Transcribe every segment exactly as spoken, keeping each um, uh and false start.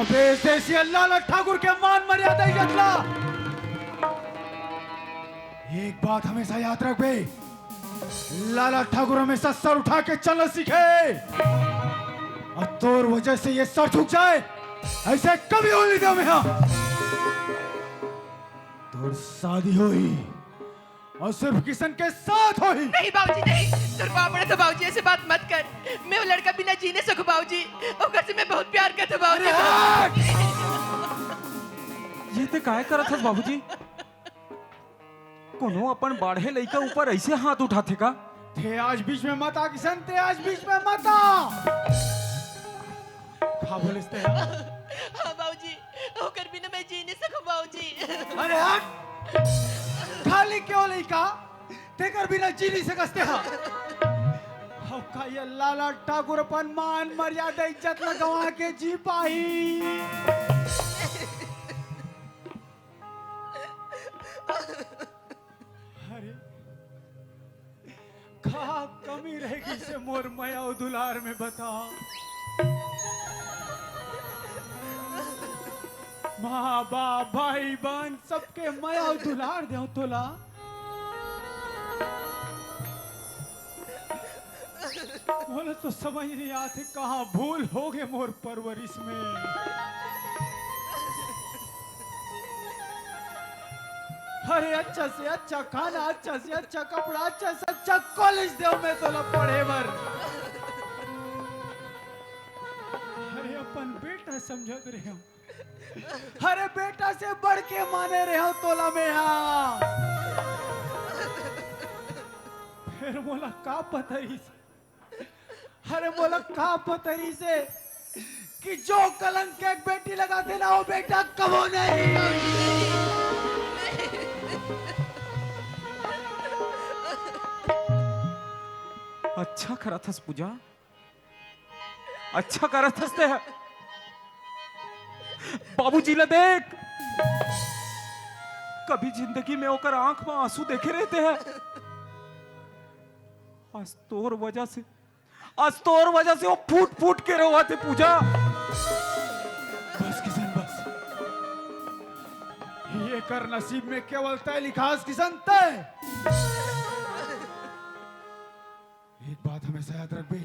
बेइज्जती से लाला ठाकुर के मान मर्यादा इज्जत ला। एक बात हमेशा याद रखबे, लाला ठाकुर हमेशा सर उठा के चलना सीखे। अउ तोर वजह से ये सर झुक जाए, अइसे कभी होने नइ देंव मैं हा। तोर शादी होही, अउ सिर्फ किशन के साथ होही। नहीं बाबूजी, नहीं। तोर पाँव पड़त हंव बाबूजी, अइसे बात मत कर। मैं वो लड़का बिना जी नइ सकंव बाबूजी। ओकर से मैं बहुत प्यार करत हंव बाबूजी। अरे हट! ये तें काय करत हस बाबूजी? कोनो अपन बाढ़े लइका ऊपर अइसे हाथ उठाथे का? तें आज बीच में मत आ किशन, तें आज बीच में मत आ। का बोलिस तें? हाँ बाबूजी, ओकर बिना मैं जी नइ सकंव बाबूजी। अरे हट! खाली केवल लइका, तेकर बिना जी नइ सकस तें हा। अब का ये लाला ठाकुर अपन मान मर्यादा इज्जत ला गंवा के जी पाही? अरे, का कमी रह गिस हे मोर मया अउ दुलार में, बता। माँ बाप भाई बहन सबके मया अउ दुलार देंव तोला। मोला तो समझ नइ आत हे, कहाँ भूल होगे मोर परवरिश में। अरे, अच्छा से अच्छा खाना, अच्छा से अच्छा कपड़ा, अच्छा से अच्छा कॉलेज देंव मैं तोला पढ़े बर। अरे, अपन बेटा समझत रहेंव। अरे, बेटा से बढ़ के माने रहेंव तोला मैं हा। फेर मोला का पता रहिस? अरे, मोला का पता रहिस हे कि जो कलंक एक बेटी लगाथे ना, वो बेटा कभू नहीं। अच्छा करत हस पूजा, अच्छा करत हस तें। बाबूजी ला देख, कभी जिंदगी में ओकर आंख में आंसू देखे रहे तें। आज तोर वजह से, आज तोर वजह से वो फूट फूट के रोवत हे पूजा। बस किशन, बस। ये कर नसीब में केवल तें लिखा हस किशन, तें। एक बात हमेशा याद रखबे,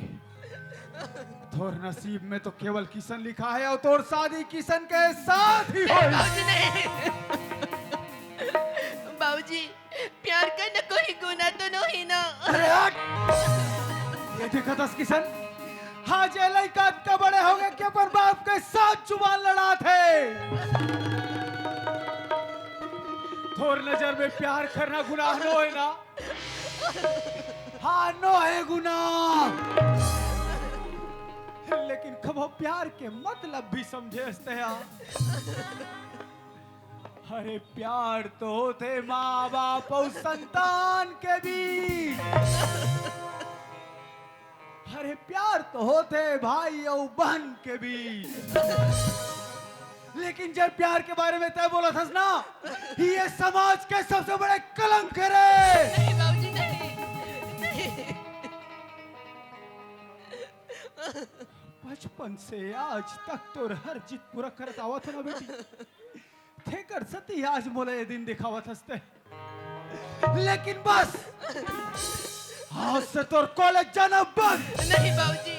तोर नसीब में तो केवल किशन लिखा हे अउ तोर शादी किशन के साथ ही होही। बाबूजी, नहीं। बाबूजी, प्यार करना कोई गुनाह तो नहीं ना? अरे हट! ये देखत हस किशन, आज ये लइका अतका बड़े होगे कि अपन बाप के साथ जुबान लड़ाथे। तोर नजर में प्यार करना गुनाह नोहे ना? हाँ, नोहे गुनाह, लेकिन कभू प्यार के मतलब भी समझे हस तें हा? अरे, प्यार तो होथे माँ बाप अउ संतान के बीच। अरे, प्यार तो होथे भाई अउ बहन के बीच। लेकिन जब प्यार के बारे में तें बोलत हस ना, ये समाज के सबसे बड़े कलंक हे रे। नहीं बाबूजी, नहीं, नहीं। बचपन से आज तक तोर हर जिद पूरा करत आवत हंव ना बेटी, तेकर सेती आज मोला ये दिन देखावत हस तें। लेकिन बस, आज से तोर कॉलेज जाना बंद। नहीं बाबूजी।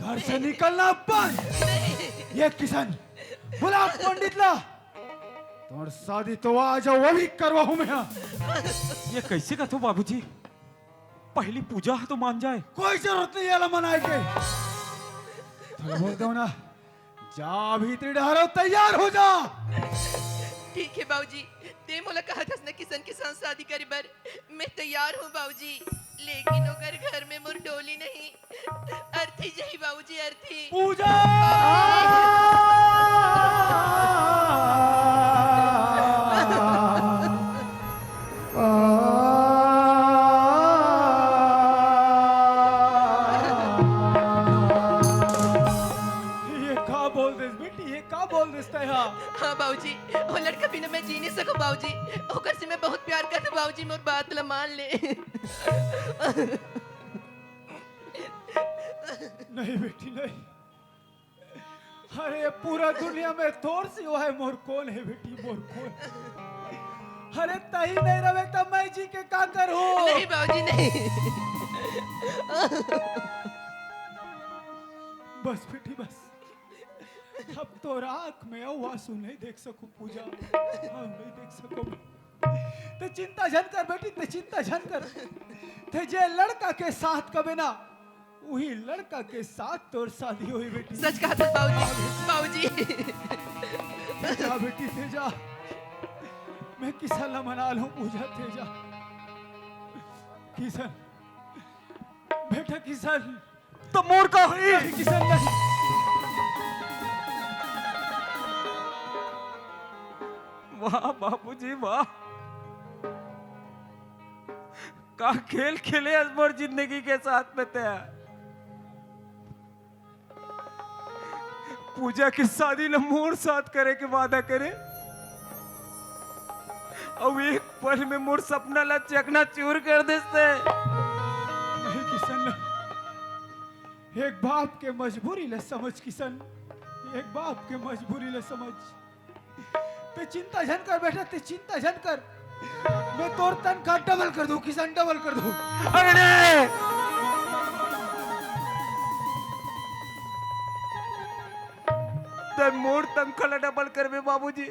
घर से निकलना बंद। नहीं। ये किशन, बुला पंडित ला। तोर शादी तो आज अउ अभी करवाहूं मैं हा। ये कइसे कथो बाबूजी? पहिली पूजा ह तो मान जाए। कोई जरूरत नहीं हे एला मनाए के। तोला बोल देंव ना, जा भीतरी डहर अउ तैयार हो जा। ठीक हे बाबूजी, तें मोला कहत हस ना किशन के साथ शादी करे बर, मैं तैयार हंव बाबूजी, लेकिन ओकर घर में मोर डोली नहीं, अर्थी जाही बाबूजी, अर्थी। पूजा! ये का बोल देस बेटी, ये का बोल देस तें हा? हाँ बाबूजी, वो लड़का बिना मैं जी नहीं सकंव बाबूजी, ओकर से मैं बहुत प्यार करथंव बाबूजी, मोर बात ला मान ले। नहीं बेटी, नहीं। अरे, पूरा दुनिया में तोर सिवाय मोर कोन हे बेटी, मोर कोन? अरे, तही नहीं रहे त मैं जी के का करहूं? नहीं बाबूजी, नहीं। बस बेटी, बस। अब तोर आंख में अउ आंसू नहीं देख सकूं पूजा, अउ नहीं देख सकूं। ते चिंता झन कर बेटी, ते चिंता झन कर। ते जे लड़का के साथ कबे ना, उही लड़का के साथ तोर शादी होही बेटी। सच कहत हस बाबूजी, बाबूजी। ते जा बेटी, ते जा। मैं किसन ला मना लूं पूजा, ते जा। किसन, बेटा किसन। त मोर का होही? नहीं किसन, नहीं। वाह बाबूजी, वाह। का खेल खेले हस मोर जिंदगी के साथ में ते। पूजा के शादी ला मोर साथ करे के वादा करे, अउ एक पल में मोर सपना ला चकनाचूर कर देस ते। नहीं किसन, नहीं। एक बाप के मजबूरी ला समझ किसन, एक बाप के मजबूरी ला समझ। ते चिंता झन कर बेटा, ते चिंता झन कर। मैं तोर तनखा डबल कर दूं किसन, डबल कर दूं। अरे नहीं! ते मोर तनखा ला डबल करबे बाबूजी।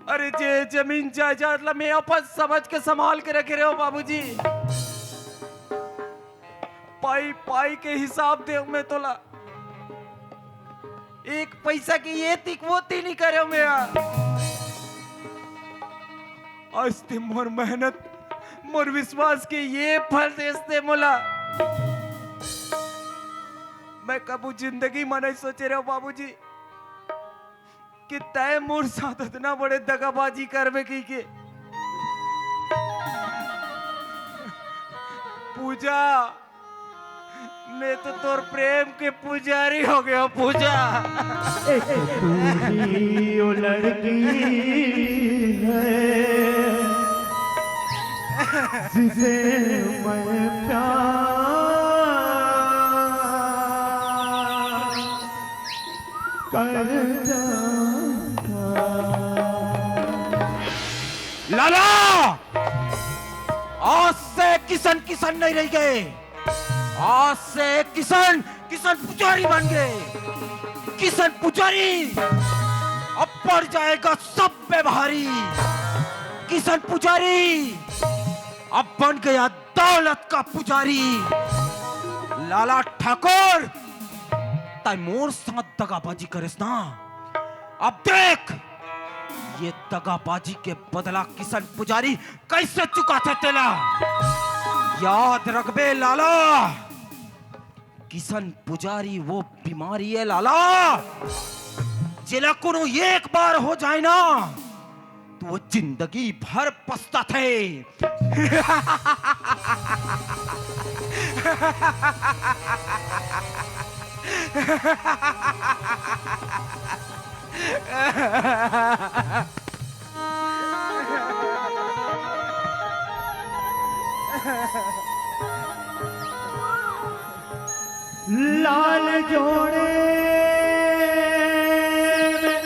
अरे जे जमीन जायदाद ला मैं अपन समझ के संभाल के रखे रहेंव बाबूजी। पाई पाई के हिसाब देंव मैं तोला। एक पैसा के ये तिक वो ती नहीं करेंव मैं। आज ते मोर मेहनत, मोर विश्वास के ये फल देस ते मोला। मैं कभू जिंदगी में नहीं सोचे रहेंव बाबूजी कि तैं मोर साथ अतना बड़े दगाबाजी करबे कहिके। पूजा, मैं तो तोर प्रेम के पुजारी हो गेंव पूजा। एक तू ही वो लड़की है जिसे मैं प्यार कर जाता। लाला, आज से किसन किसन नहीं रह गए। आज से किसन किसन पुजारी बन गए। किसन पुजारी, अब पड़ जाएगा सब पे भारी। किसन पुजारी अब बन गया दौलत का पुजारी। लाला ठाकुर, तैं मोर साथ दगाबाजी करेस ना, अब देख ये दगाबाजी के बदला किसन पुजारी कैसे चुकाथे तेला। याद रखबे लाला, किसन पुजारी वो बीमारी है लाला, जेला कोनो एक बार हो जाए ना, तो वो जिंदगी भर पछताथे। लाल जोड़े में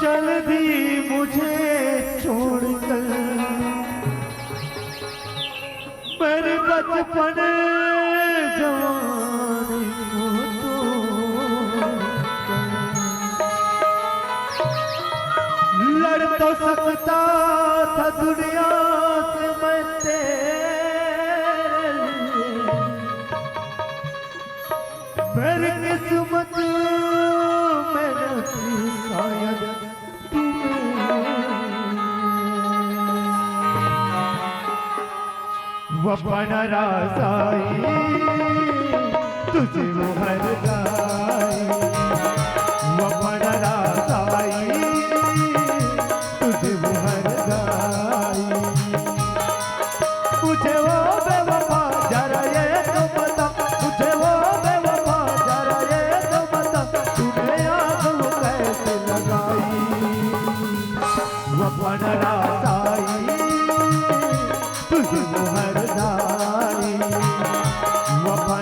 चल दी मुझे छोड़कर, मेरे बचपन जवानी को तोड़कर। लड़ तो सकता था दुनिया से मैं तेरे लिए, मेरी किस्मत में नहीं थी शायद तू मेरे लिए। वफा नाराज आई, तुझे वो हर जाई। वफा नाराज आई, तुझे वो हर जाई। मुझे वो बेवफा जरा ये तो बता, मुझे वो बेवफा जरा ये तो बता, तूने याद वो कैसे लगाई। वफा नाराज आई, तुझे वो हर जाई। वफा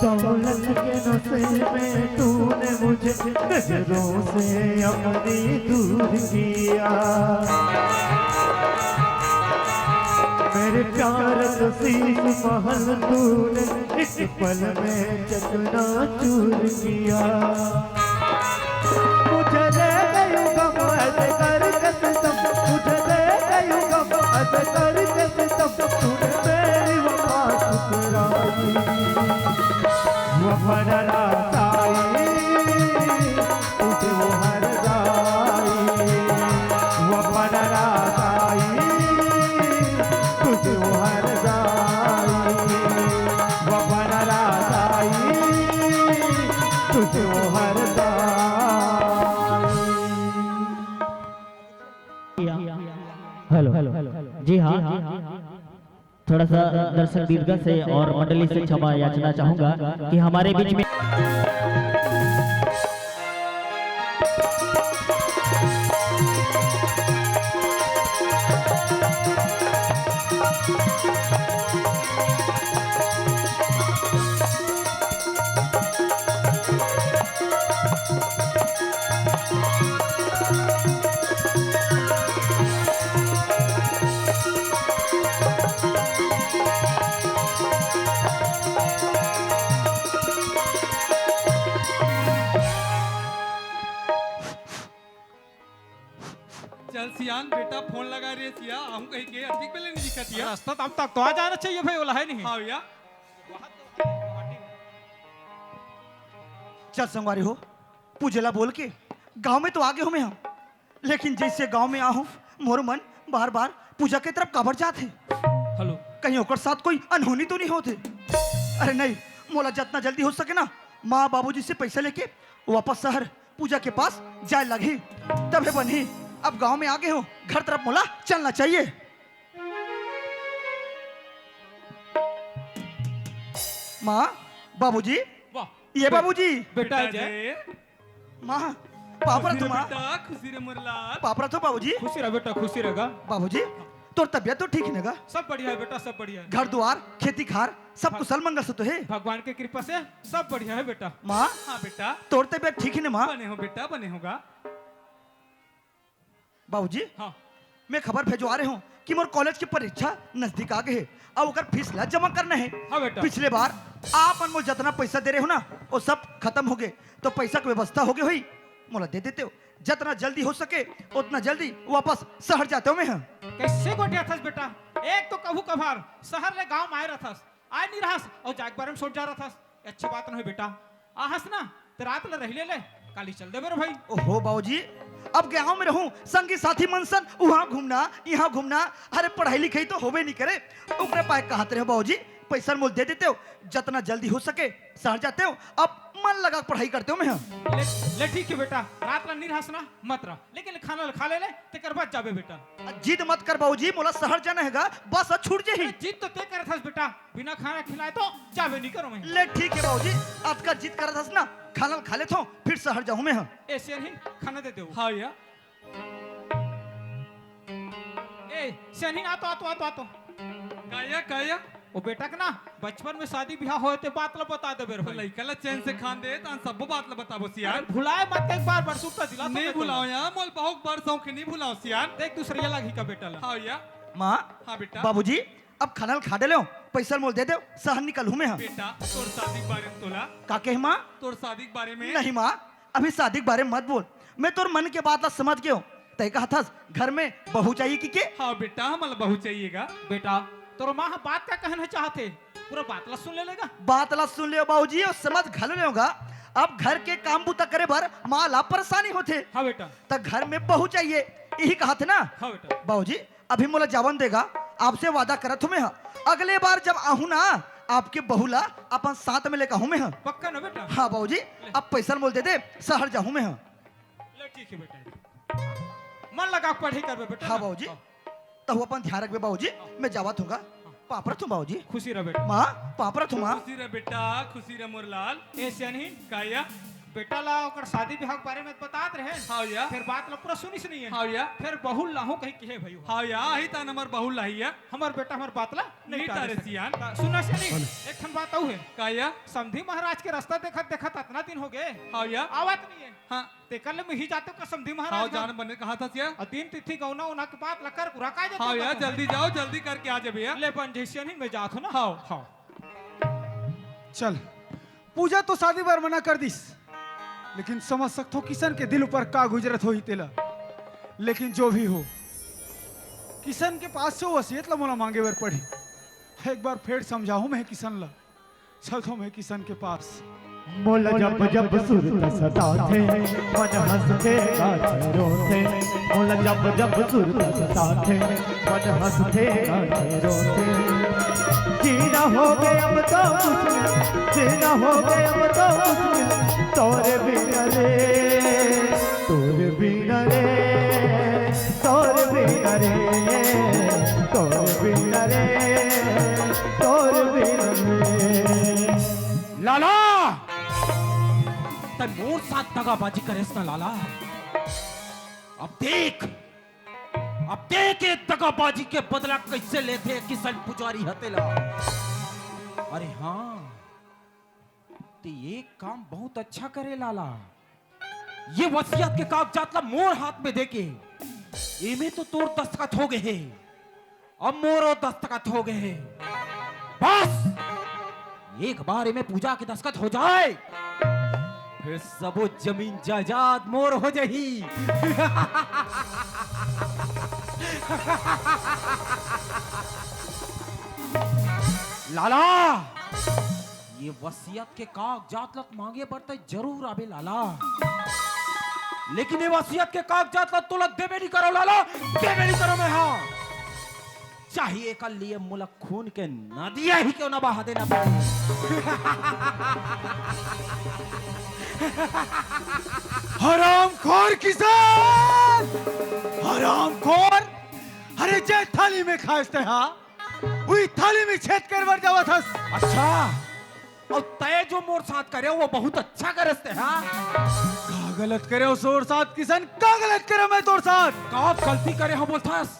दौलत के नशे में तूने मुझे नजरों से अपनी दूर किया। मेरे प्यार का शीश महल तूने एक पल में चकनाचूर किया। मुझे दे गई गम ऐसे करके सितम, मुझे दे गई गम ऐसे करके सितम, तूने मेरी वफा ठुकराई। वफा डराता तुझे वो हर जाई, वफा डराता तुझे वो हर जाई, वफा डराता तुझे वो हर जाई। हेलो, हेलो, जी हाँ, थोड़ा सा दर्शक दीर्घा से और मंडली से क्षमा याचना चाहूंगा कि हमारे बीच में चल सियान, बेटा फोन लगा रे सिया, आहूं कहिके अतिक बेले नहीं दिखत अरे या। रास्ता तब तक तो आ जाना चाहिए भाई, ओला है नहीं। हाँ भैया। चल संगवारी हो, पूजेला बोल के गांव में तो आ गे हों मैं, लेकिन जैसे गांव में आहूं, मोर मन बार बार पूजा के तरफ काबर जात हे। हेलो। कहीं ओकर साथ कोई अनहोनी तो नहीं होत हे? अरे नहीं, मोला जितना जल्दी हो सके ना, माँ बाबूजी से पैसा लेके वापस शहर पूजा के पास जाए लगही, तभे बनही। अब गांव में आ गे हों, घर तरफ मोला चलना चाहिए। माँ, बाबूजी, वाह। ये बे-, बाबूजी। बेटा बेटा जय। जय। माँ, पाप खुशी रे रथो माँ। बेटा, खुशी रे मोर लाल। पाप रथो बाबूजी। खुशी रह बेटा, खुशी रहेगा। बाबूजी, तोर तबियत तो ठीक हे ना गा? सब बढ़िया है बेटा, सब बढ़िया है। घर दुआर, खेती खार, सब हाँ। कुशल मंगल से तो हे? भगवान के कृपा से सब बढ़िया है बेटा। माँ, हाँ बेटा। तोर तबियत ठीक हे ना माँ? बने हों बेटा, बने हों गा। बाबूजी, हाँ। मैं खबर भेजवा रहे हों कि मोर कॉलेज के परीक्षा नजदीक आ गे हे, अब ओकर फीस ला जमा करना हे। हाँ बेटा। पिछले बार आप मन मोला जतना पैसा दे रहे हो ना, वो सब खतम हो गे, तो पैसा के व्यवस्था हो गे होही, मोला दे देते हो। जतना जल्दी हो सके, उतना जल्दी वापस शहर जाते हों मैं। हाँ। कैसे गोठियाथस बेटा, एक तो कभू कभार शहर ले गांव में आए रथस, आए नहीं रहस, अउ जाए के बारे में सोच जा रथस। अच्छी बात नहीं बेटा, आहस ना, ते रात ले रही ले ले, काली चल देबे रे भाई। ओहो बाबूजी, अब गांव में रहूं, संगी साथी मन सन, उहाँ घूमना, इहाँ घूमना, अरे पढ़ाई लिखाई तो होबे नहीं करे। ओकरे पाए कहत रहे हों बाबूजी, पैसा मोला दे देते हो, जतना जल्दी हो सके शहर जाते हों, अब मन लगा के पढ़ाई करते हों मैं। ले, ले ठीक हे बेटा, रात ले नहीं रहस ना, मत रह। लेकिन खाना ल खा ले ले, तेकर बाद जाबे बेटा। आ, जिद मत कर बाबूजी, मोला शहर जाना हे गा, बस ह छूट जाही। अरे जिद तो ते करत हस बेटा, बिना खाना खिलाए तो जाबे नहीं करों मैं। ले ठीक हे बाबूजी, अतका जिद करत हस ना, खाना ल खा लेथों, फिर शहर जाहूं मैं। हाँ। ए सियान हिन, खाना दे दे। हाँ भैया। ए सियान हिन, आ तो, आ तो, आ तो, आ तो। काया, काया? ओ बेटा के ना बचपन में शादी बिहाव होय ते बात ल बता देबे रे तो भाई। लइका ल चैन से खान दे, तहां सब्बो बात ल बताबो सियान। अरे भुलाए मत, एक बार बरसुट त दिला तो नहीं बेटा। भुलाओं यार, मोला बहुत बड़ शौक हे, नहीं भुलाओं सियान। देख दूसरइया लागही का बेटा ला। हाँ भैया। माँ, हाँ बेटा। बाबूजी, अब खाना ल खा डरे हों, पैसा ल मोला दे दे, शहर निकलहूं मैं। हाँ। बेटा, तोर शादी के बारे में तोला। का कहे माँ? तोर शादी के बारे में। नहीं माँ, अभी शादी के बारे में मत बोल, मैं तोर मन के बात ला समझ गे हों। तैं कहत हस घर में बहू चाहिए कहिके? हाँ बेटा, हमला बहू चाहिए गा। बेटा, तोर माँ ह बात का कहना चाहत हे, पूरा बात ला सुन ले लेगा। बात ला सुन ले बाबूजी, अउ समझ घलो लेगा। अब घर के काम बूता करे बर माँ ला परेशानी होथे। हाँ बेटा। त घर में बहू चाहिए, यही कहत हे ना? हाँ बेटा। बाबूजी, अभी मोला जावन देगा, आपसे वादा करत हों मैं ह। अगले बार जब आहूं ना, आपके बहू ला अपन साथ में लेके आहूं मैं ह। पक्का ना बेटा? हाँ बाबूजी, ले। अब पैसा ल मोला दे दे, शहर जाहूं मैं ह। ले ठीक हे बेटा, मन लगा के पढ़ाई करबे बेटा हाँ ना। बाबूजी। हाँ। तहूं अपन ध्यान रखबे बाबूजी, हाँ। मैं जावत हों गा। हाँ। पाँव परत हों बाबूजी। खुशी रह बेटा। माँ, पाँव परत हों माँ। खुशी रह बेटा, खुशी रह मोर लाल। ए सियान हिन। काया? बेटा ला ओकर शादी बिहाव के बारे में बतात रहे। हाँ भैया। फिर बात ला पूरा सुनिस नहीं है। हाँ भैया। फिर बहू लाहू कहीं किहे भाई हो। हाँ भैया, आही तान हमर बहू लाही है। हमर बेटा हमर बात ला नहीं नहीं टारे टारे सके। सियान। ता सुना से नहीं। बोलो। एक ठन बात अउ है। का भैया? समधी महाराज के रास्ता देखत देखत अतना दिन हो गए। हाँ भैया। आवत नहीं है। हाँ। तेकर ले मिही जाते का समधी महाराज हाँ, का। जान बने कहा था सिया। अदीन तिथि गौना उना के बात ला कर पूरा का जाते हाँ भैया, का। जल्दी जाओ, जल्दी करके आ जा भैया। ले बन जैसे नहीं मैं जात हूँ ना। हाँ। हाँ। चल, पूजा तो शादी बर मना कर दिस, लेकिन समझ सकथो किशन के दिल ऊपर का गुजरत होही तेला। लेकिन जो भी हो, किशन के पास से वो वसीयत ला मोला मांगे बर पड़ी। एक बार फिर समझाहूं मैं किशन ला, चलथो मैं किशन के पास। मोला जब जब सुरत सताथे, मन हंसथे गाथे रोथे। मोला जब जब सुरत सताथे, मन हंसथे गाथे रोथे। जीना हो गए अब तो मुश्किल, जीना हो गए अब तो मुश्किल, तोरे बिना रे, तोरे बिना रे, तोरे बिना रे, तोरे बिना रे, तोरे बिना रे। लाला, तै मोर साथ दगाबाजी करेस ना लाला। अब देख, अब देख ये दगाबाजी के बदला कैसे लेथे किशन पुजारी ह तेला। अरे हाँ, ते एक काम बहुत अच्छा करे लाला। ये वसीयत के कागजात ला मोर हाथ में देके, एमे तो तोर दस्तखत हो गए हे, अब मोरो दस्तखत हो गए हे। बस एक बार एमे पूजा के दस्तखत हो जाए, फिर सबो जमीन जायदाद मोर हो जाही। लाला, ये वसीयत के कागजात ला मांगे बर तै जरूर आबे लाला, लेकिन ये वसीयत के कागजात ला तोला देबे नहीं करो लाला, देबे नहीं करो मैं। हाँ, चाहिए कर लिए मोला खून के नदिया ही क्यों ना बहा देना पड़े। हरामखोर किशन, हरामखोर। अरे, जे थाली में खाएस ते हा, उही थाली में छेद कर बर जावत हस। अच्छा, अउ तय जो मोर साथ करे, वो बहुत अच्छा करस ते हा। का गलत करे हो तोर साथ किशन? का गलत करे मैं तोर साथ? का गलती करे हो बोलथस?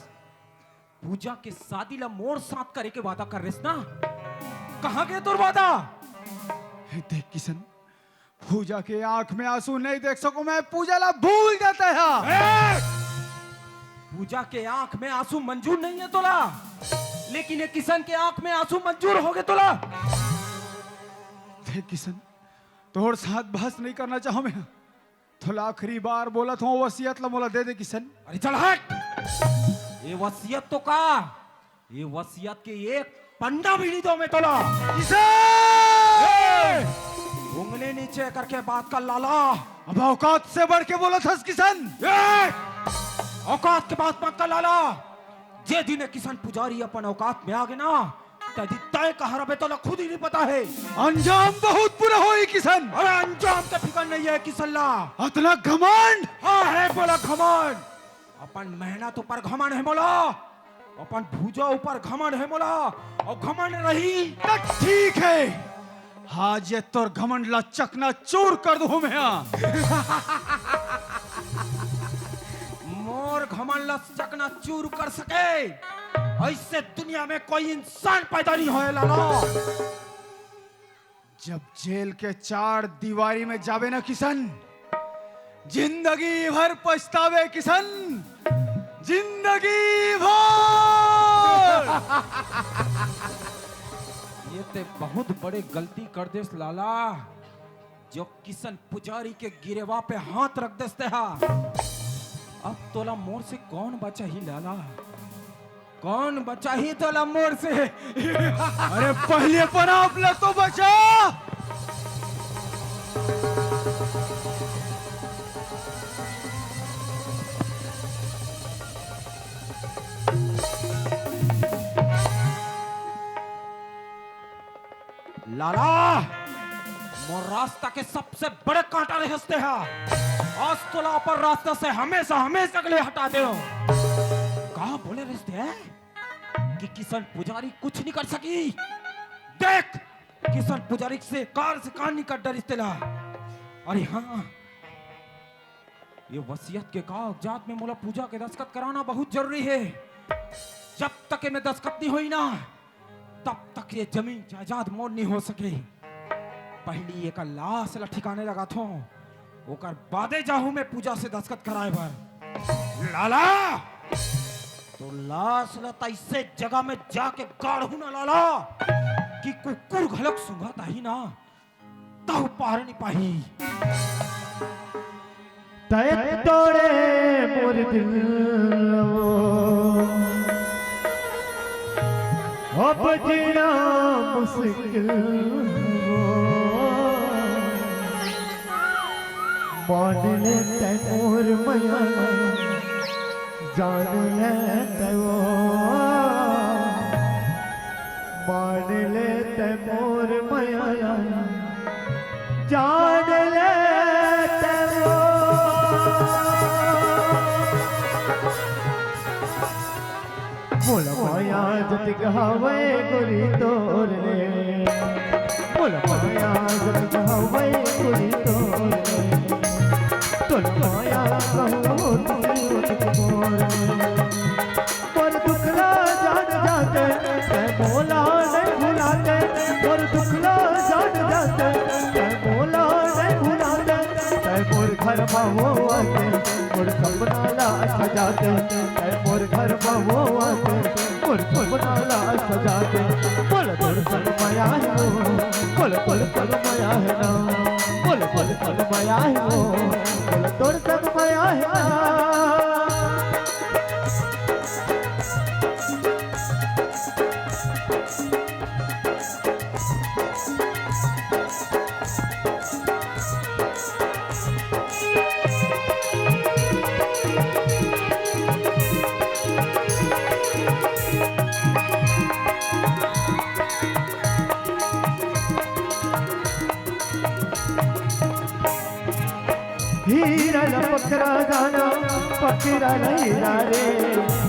पूजा के शादी ला मोर साथ करे के वादा कर रेस ना, कहाँ गए तोर वादा? हे देख किशन, पूजा के आंख में आंसू नहीं देख सकूं मैं, पूजा ला भूल जाता है। ए! पूजा के आंख में आंसू मंजूर नहीं है तोला, लेकिन ये किशन के आंख में आंसू मंजूर हो गए तोला। देख किशन, तोर साथ बहस नहीं करना चाहूं मैं। तोला आखिरी बार बोलत हूं, वसीयत ला मोला दे दे किशन। अरे चल हट, ये वसीयत तो का, ये वसीयत के एक पन्ना भी नहीं दो मैं तोला। किशन! ए! उंगली नीचे करके बात कर लाला। अब औकात से बढ़ के बोलत हस किशन। ए! औकात के बात मत कर लाला। जे दिन ये किशन पुजारी अपन औकात में आ गए ना, तै दिन तय कहाँ रबे तोला खुद ही नहीं पता है। अंजाम बहुत बुरा होई किशन। अरे अंजाम के फिकर नहीं है किशन ला। अतना घमंड। हाँ है बोला घमंड। अपन मेहनत ऊपर घमंड है मोला, अपन भूजा ऊपर घमंड है मोला, अउ घमंड रही। त ठीक है, आज ये तोर घमंड ला चकनाचूर कर दूं मैं। मोर घमंड ला चकनाचूर कर सके ऐसे दुनिया में कोई इंसान पैदा नहीं होए लाला। जब जेल के चार दीवारी में जाबे ना किशन, जिंदगी भर पछतावे किशन, जिंदगी भर। ये ते बहुत बड़े गलती कर देस लाला, जो किशन पुजारी के गिरेवा पे हाथ रख देस ते हा। अब तोला मोर से कौन बचाही लाला? कौन बचाही तोला मोर से? अरे पहले अपन आप ला तो बचा। लाला, मोर रास्ता के सबसे बड़े कांटा रहेस ते हा। आज तोला अपन रास्ता से हमेशा, हमेशा के लिए हटा दे। का बोले रहेस ते कि किशन पुजारी कुछ नहीं कर सकी? देख, किशन पुजारी से कार से कार नहीं कर डरिस तेला। अरे हाँ, ये वसीयत के कागजात में मोला पूजा के दस्तखत कराना बहुत जरूरी हे। जब तक एमे दस्तखत नहीं होई ना, तब तक ये जमीन जायदाद मोर नहीं हो सके। पहली एकर लाश ला ठिकाने लगाथों, ओकर बादे जाहूं मैं पूजा से दस्तखत कराए बर। लाला, तो लाश ला त ऐसे जगह में जाके गाड़हू ना लाला, कि कुकुर घलक सूंघत आही ना, तहु पार नहीं पाही। तय तोड़े मोर दिल, अब जीना मुश्किल। मान ले तय मोर मया, जान ले तय वो। मान ले तय मोर मया, जान ले तय वो। मोला मया जतिक हवय गोरी तोर ले, मोला मया जतिक हवय गोरी तोर ले। तोला मया कहूं होत होत मोर ले। मोर दुख ला जान जाते, तय मोला नहीं भुलाते। मोर दुख ला जान जाते, तय मोला नहीं भुलाते। तय मोर घर मा वो आते, मोर सपना ला सजाते। तय मोर घर मा वो आते, मोर सपना ला सजाते। बोल तोर संग मया हे वो, बोल तोर संग मया हे ना, बोल तोर संग मया हे वो, बोल तोर संग मया हे ना। हीरा ला पकड़ा जाना, पकड़ा ला हीरा रे।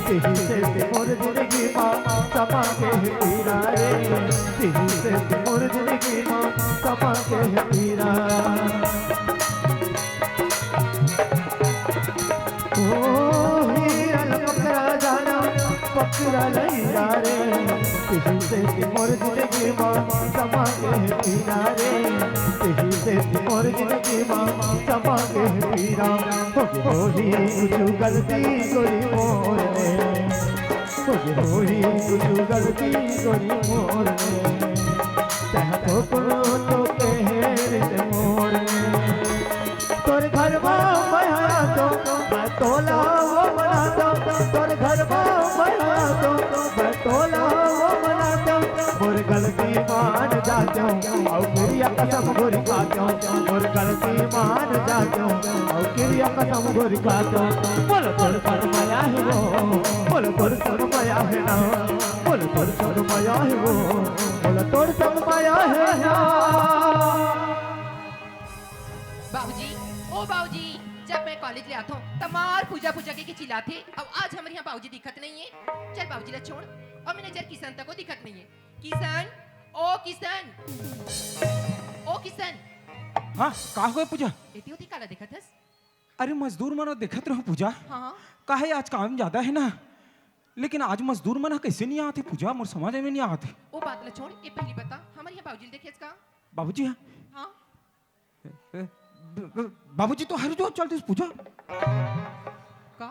तिही से मोर जिंदगी मा समा के हे पीरा रे। तिही से मोर जिंदगी मा समा के हे पीरा। ओ हीरा ला पकड़ा जाना, पकड़ा ला हीरा रे। तिही से मोर जिंदगी मा समा के हे पीरा रे। तिही से मोर जिंदगी मा समा के हे पीरा। होगे होही कुछु गलती गोरी मोर ले, होगे होही कुछु गलती गोरी मोर ले। तह तो कोनो तो कहे रिते मोर ले। तोर घर मा मैं आतो, मैं तोला वो मनातो। तोर घर मा मैं आतो, मैं तोला वो मनातो। मोर गलती मान जातो, अउ किरिया कसम गोरी खातो। मोर गलती मान जातो, अउ किरिया कसम गोरी खातो। बोल तोर संग मया हे वो, बोल तोर संग मया हे ना, बोल तोर संग मया हे वो, बोल तोर संग मया हे ना। बाबूजी, ओ बाबूजी, जब मैं कॉलेज ले आथों, त मार पूजा पूजा के, के चिल्लाथे। अउ आज हमर यहाँ बाबूजी दिखत नहीं हे। चल बाबूजी ला छोड़, अउ मैनेजर किशन तको दिखत नहीं हे। किशन, ओ किशन, ओ किशन। हाँ, का होय पूजा? एती ओती काला देखत हस? अरे मजदूर मन देखत रहो पूजा। हाँ। काहे आज काम ज्यादा हे ना, लेकिन आज मजदूर मन ह कइसे नहीं आते पूजा, मोर समझ में नहीं आते। ओ बात ला छोड़, ए पहली बता, हमर यहाँ बाबूजी ल देखेस का? बाबूजी ह? हाँ। ए, ब-, ब-, बाबूजी तो हरिद्वार चल दिस पूजा। का?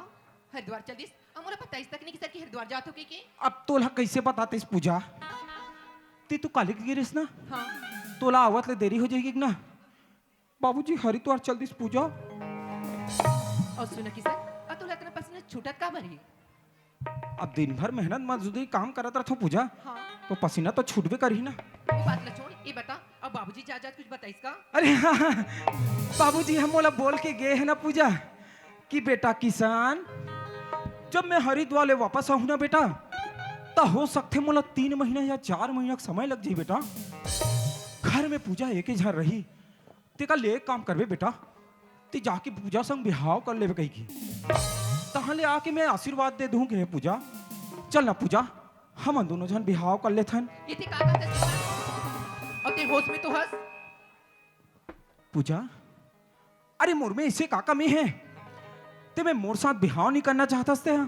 हरिद्वार चल दिस? अउ मोला बताइस तक नहीं कि सर कि हरिद्वार जात हो के, के? अब तोला कइसे बतातेस पूजा? ते तो काले के गे रेहेस ना? हाँ। तोला आवत ले देरी हो जाही ना? बाबूजी हरिद्वार चल दिस पूजा। अउ सुन किशन, अउ तोला अतना पसीना छूटत काबर हे? अब दिन भर मेहनत मजदूरी काम करत रथों पूजा, हाँ। तो पसीना तो छूटबे करही ना। वो बात ला छोड़, ये बता, अब बाबूजी जात जात कुछ बताइस का? अरे हाँ, हाँ, बाबूजी ह मोला बोल के गे हे ना पूजा कि बेटा किशन, जब मैं हरिद्वार ले वापस आहूं ना बेटा, त हो सकथे मोला तीन महीना या चार महीना के समय लग जाही बेटा। घर में पूजा एके झन रही, तेकर ले एक काम करबे बेटा, ते जाके पूजा संग बिहाव कर लेबे कहिके। तहाँ ले आके मैं आशीर्वाद दे दूं के पूजा। चल ना पूजा, हमन दोनों झन बिहाव कर लेथन। ये ते का कहत हस? अउ ते होश में तो हस? पूजा, अरे मोर में ऐसे का कमी हे? ते में मोर साथ बिहाव नहीं करना चाहत हस ते हा?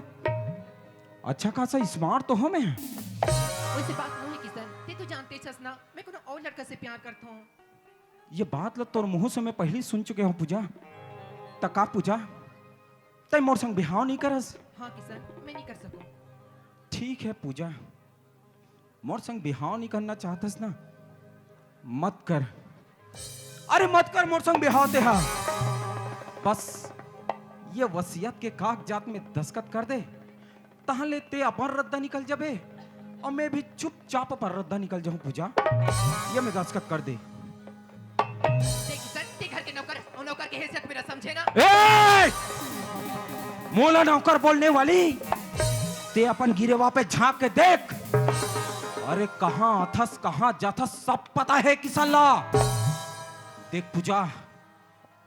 अच्छा खासा smart तो हों मैं। वैसे बात नहीं किसन, ते तो जानते छस ना, मैं कोनो और लड़का से प्यार करता हूँ। ये बात ल तोर मुंह से मैं पहली सुन चुके हूँ पूजा। त का पूजा, तै मोर संग बिहाव नहीं करस? हाँ किसन, मैं नहीं कर सकूँ। ठीक है पूजा, मोर संग बिहाव नहीं करना चाहत हस ना, मत कर। अरे मत कर मोर संग बिहाव ते हा। बस ये वसीयत के कागजात में दस्तखत कर दे, तहले ते अपन रद्दा निकल जाबे और मैं भी चुपचाप अपन रद्दा निकल जाऊं पूजा। ये में दस्तखत कर दे। देख सर, ते घर के नौकर और नौकर के हैसियत मेरा समझे ना। ए! मोला नौकर बोलने वाली, ते अपन गिरेवा पे झांक के देख। अरे कहाँ आथस, कहाँ जाथस, सब पता है किसन ला। देख पूजा,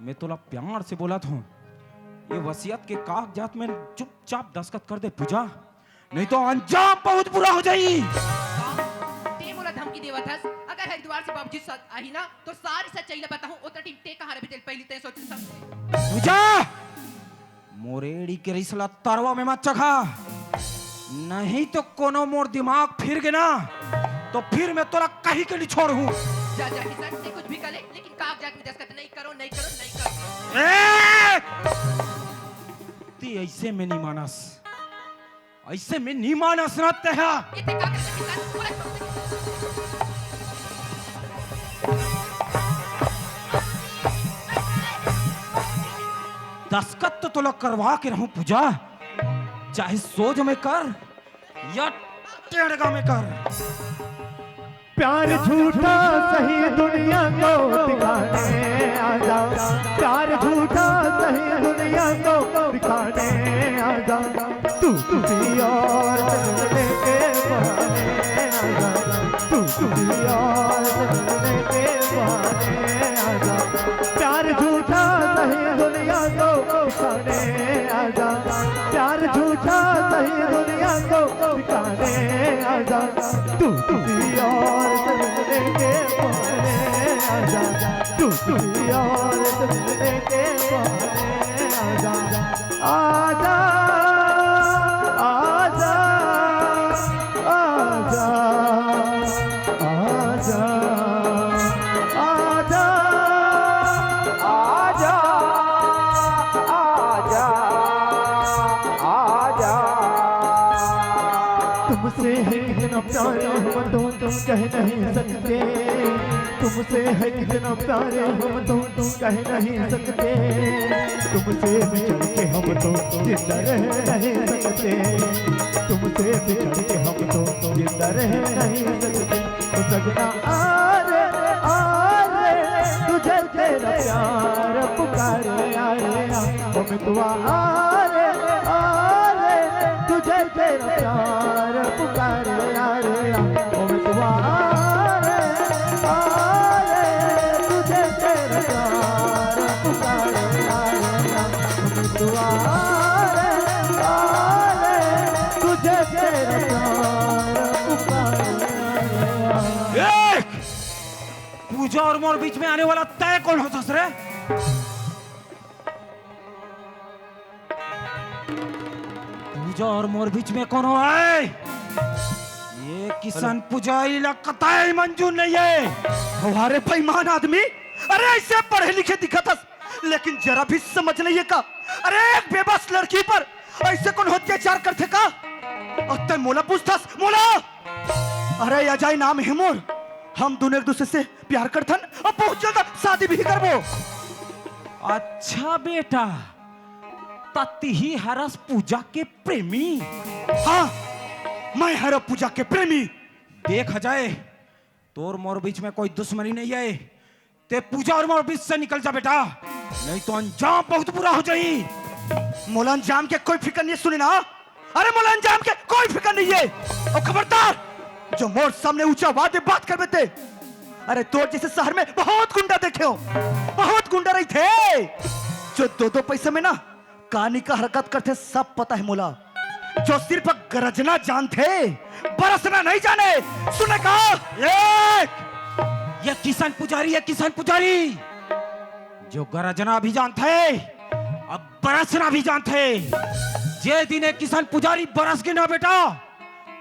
मैं तोला प्यार से बोलत हूँ, ये वसीयत के कागजात में चुपचाप दस्तखत कर दे पूजा, नहीं तो अंजाम बहुत बुरा हो जाई। का? ते मोला धमकी देवत हस? अगर हरिद्वार से बाबूजी साथ आही ना, तो सारी सच्चाई ला बताहूँ। ओतना time ते कहाँ रहे तेल पहली ते सोच समझ। पूजा, मोर एड़ी के रिस ला तरवा में मत चघा, नहीं तो कोनो मोर दिमाग फिर गे ना, तो फिर मैं तोला कहीं के नहीं छोड़हूँ। जा, जा, किसन, ते कुछ भी कर ले, लेकिन कागजात में दस्तखत नहीं करो, नहीं करो, नहीं करो। ए! ती ऐसे में नहीं मानस, ऐसे में नहीं मानस ना ते हा। ये ते का करत हस किसन? पूरा दस्तखत तो तोला करवा के रहूं पूजा, चाहे सोझ में कर या टेड़गा में कर। प्यार झूठा सही दुनिया को दिखाने आ जा, प्यार झूठा सही दुनिया को दिखाने आ जा। तू किसी और से मिलने के बहाने आ जा, तू किसी और से मिलने के बहाने आ जा। प्यार झूठा सही दुनिया को दिखाने आ जा, प्यार झूठा सही दुनिया को दिखाने आ जा। तू किसी और से मिलने के बहाने आ जा, तू किसी और से मिलने के बहाने आ जा। आजा, आजा, आजा, आजा, आजा, आजा, आजा, आजा। तुमसे है कितना प्यार हम तो तुम कह नहीं सकते, तुमसे है कितना प्यार हम तो तुम कह नहीं सकते, तुमसे बिछड़ के हम तो जिंदा रह नहीं सकते, तुमसे बिछड़ के हम तो जिंदा रह नहीं सकते। ओ सजना आ रे, आ रे, तुझे तेरा प्यार पुकारे, आ रे, आ। ओ मितवा आ रे, आ रे, तुझे तेरा प्यार पुकारे, आ रे, आ। ओ मितवा आ रे, आ रे, तुझे तेरा प्यार पुकारे, आ रे, आ। ओ मितवा आ रे, आ रे, तुझे तेरा प्यार पुकारे, आ रे, आ। ए! पूजा और मोर बीच में आने वाला तय कौन होथस रे? पूजा और मोर बीच में कोनो आय? ये किसन पुजारी ला कतई मंजूर नहीं है। हमारे बेईमान आदमी, अरे ऐसे पढ़े लिखे दिखत हस, लेकिन जरा भी समझ नहीं है का? अरे एक बेबस लड़की पर ऐसे कोनो अत्याचार करथे का? अउ तैं मोला पूछथस, मोला? अरे अजय नाम हे मोर, हम दूनों एक दूसरे से प्यार करथन अउ बहुत जल्द शादी भी करबो। अच्छा बेटा, त तिही हरस पूजा के प्रेमी? हाँ, मैं हरव पूजा के प्रेमी। देख अजय, तोर मोर बीच में कोई दुश्मनी नहीं है। तैं पूजा अउ मोर बीच से निकल जा बेटा, नहीं तो अंजाम बहुत बुरा हो जाही। मोला अंजाम के कोई फिकर नहीं हे, सुने ना? अरे मोला अंजाम के कोई फिकर नहीं है। अउ खबरदार, जो मोर सामने ऊंचा आवाज में बात करबे तैं। अरे तोर जैसे शहर में बहुत गुंडा देखे हों, बहुत गुंडा रहिथे, जो दो दो पैसा में ना कानी का हरकत करथे, सब पता है मोला। जो सिर्फ गरजना जानथे, बरसना नहीं जाने। सुने का? ए! ये किसन पुजारी, ये किसन पुजारी। जो गरजना भी जानथे, अब बरसना भी जानथे। जे दिन ए किसन पुजारी बरस गे ना बेटा,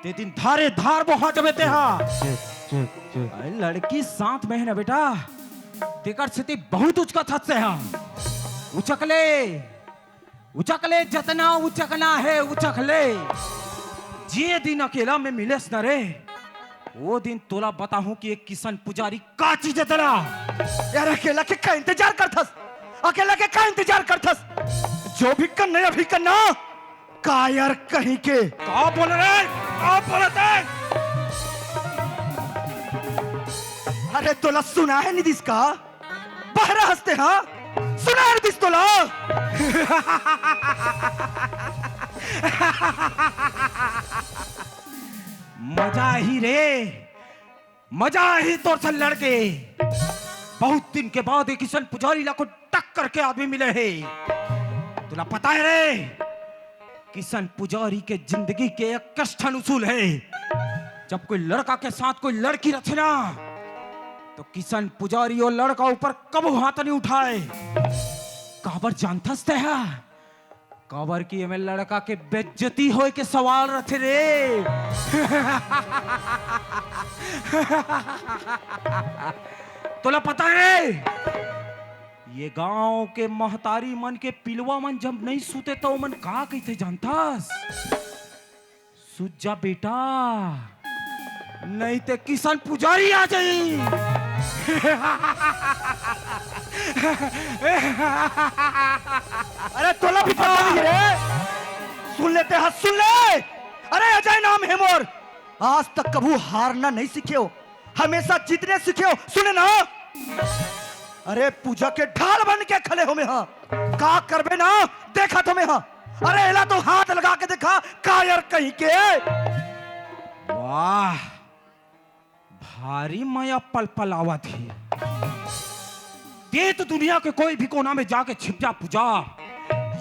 ते दिन धारे धार बोहा जबे तेहा। अरे लड़की साथ में हे ना बेटा, तेकर सेती बहुत उचकत हस तेहा। उचक ले, उचक ले, जतना उचकना हे उचक ले। जे दिन अकेला में मिलेस न रे, ओ दिन तोला बताहूं कि ए किसन पुजारी का चीज हे तेला। यार, अकेला के का इंतजार करथस? अकेला के का इंतजार करथस? जो भी करना हे अभी करना। कायर कहीं के। का बोल रे? का बोलत हे? अरे तोला सुनाय नइ दिस का? बहरा हस तेहा? सुनाय नइ दिस तोला? मजा आही रे, मजा आही तोर से लड़के। बहुत दिन के बाद ए किसन पुजारी ला कोई टक्कर के आदमी मिले हे। तोला पता हे रे, किसन पुजारी के जिंदगी के एक्कस ठन उसूल हे। जब कोई लड़का के साथ कोई लड़की रथे ना, तो किसन पुजारी ओ लड़का ऊपर कभू हाथ नइ उठाय। काबर जानथस तेहा? काबर कि एमे लड़का के बेइज्जती होय के सवाल रथे रे। तोला पता हे, ये गांव के महतारी मन के पिलवा मन जब नइ सूते, त ओमन का कहिथे जानथस? सूत जा बेटा, नइ ते किसन पुजारी आ जाही। अरे तोला भी पता नइ रे। सुन ले तेहा, सुन ले। अरे अजय नाम हे मोर। आज तक कभू हारना नइ सीखे हों, हमेशा जीतने सीखे हों। सुने ना। अरे पूजा के ढाल बन के खड़े हों मैं हा। का करबे ना, देखत हों मैं हा। अरे एला तो हाथ लगा के देखा, कायर कहीं के। वाह, भारी मया पलपलावत हे। ते तो दुनिया के कोई भी कोना में जाके छिप जा पूजा,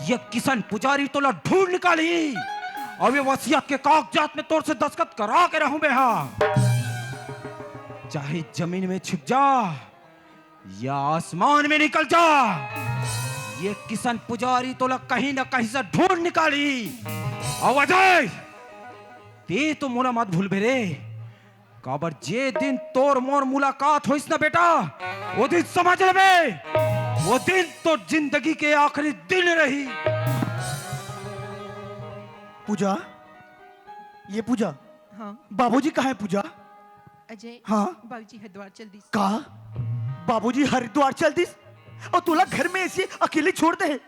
ये किसन पुजारी तोला ढूंढ निकालही। अउ ये वसीयत के कागजात में तोर से दस्तखत करा के रहूं मैं हा। चाहे जमीन में छिप जा या आसमान में निकल जा, ये किसन पुजारी तोला कहीं ना कहीं से ढूंढ निकालही। अउ अजय, ते तो मोला मत भूलबे रे, काबर जे दिन तोर मोर मुलाकात होइस ना बेटा, ओ दिन समझ लेबे, ओ दिन तोर जिंदगी के आखिरी दिन रही। पूजा, ये पूजा, हाँ। बाबूजी कहाँ हे पूजा? अजय, हाँ? बाबूजी हरिद्वार चल दिस। का? बाबूजी हरिद्वार चल दिस? अउ तोला घर में अइसे अकेले छोड़ दे हे?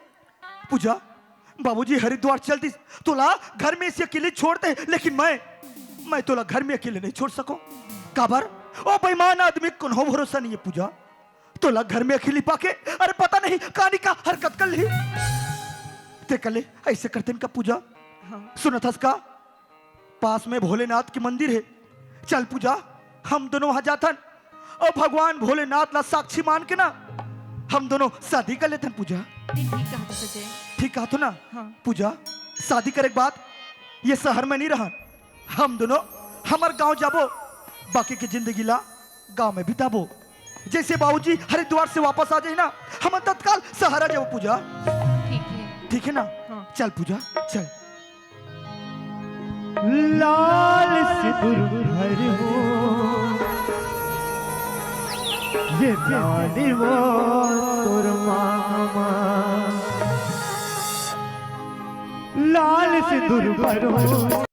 पूजा, बाबूजी हरिद्वार चल दिस, तोला घर में अइसे अकेले छोड़ दे, लेकिन मैं, मैं तोला घर में अकेले नइ छोड़ सकों। काबर? ओ बेईमान आदमी कोनो भरोसा नइ हे पूजा। तोला घर में अकेली पाके, अरे पता नहीं कानी का हरकत कर लिही। ते कले अइसे करतेन का पूजा? हाँ। सुनत हस का? पास में भोलेनाथ के मंदिर हे, चल पूजा, हम दोनों वहां जाथन अउ भगवान भोलेनाथ ला साक्षी मान के ना, हम दोनों शादी कर लेथन पूजा। नहीं, ठीक कहत हस अजय। ठीक कहत हों ना? हाँ। पूजा, शादी करे के बाद ये शहर में नइ रहन, हम दोनों हमर गांव जाबो, बाकी के जिंदगी ला गांव में बिताबो। जइसे बाबूजी हरिद्वार से वापस आ जाही ना, हमन तत्काल शहर आ जाबो पूजा। ठीक हे। ठीक हे ना? हाँ। चल पूजा, चल। लाल सिंदूर भर हो, ये लाल वो तोर मामा। लाल सिंदूर भर हो,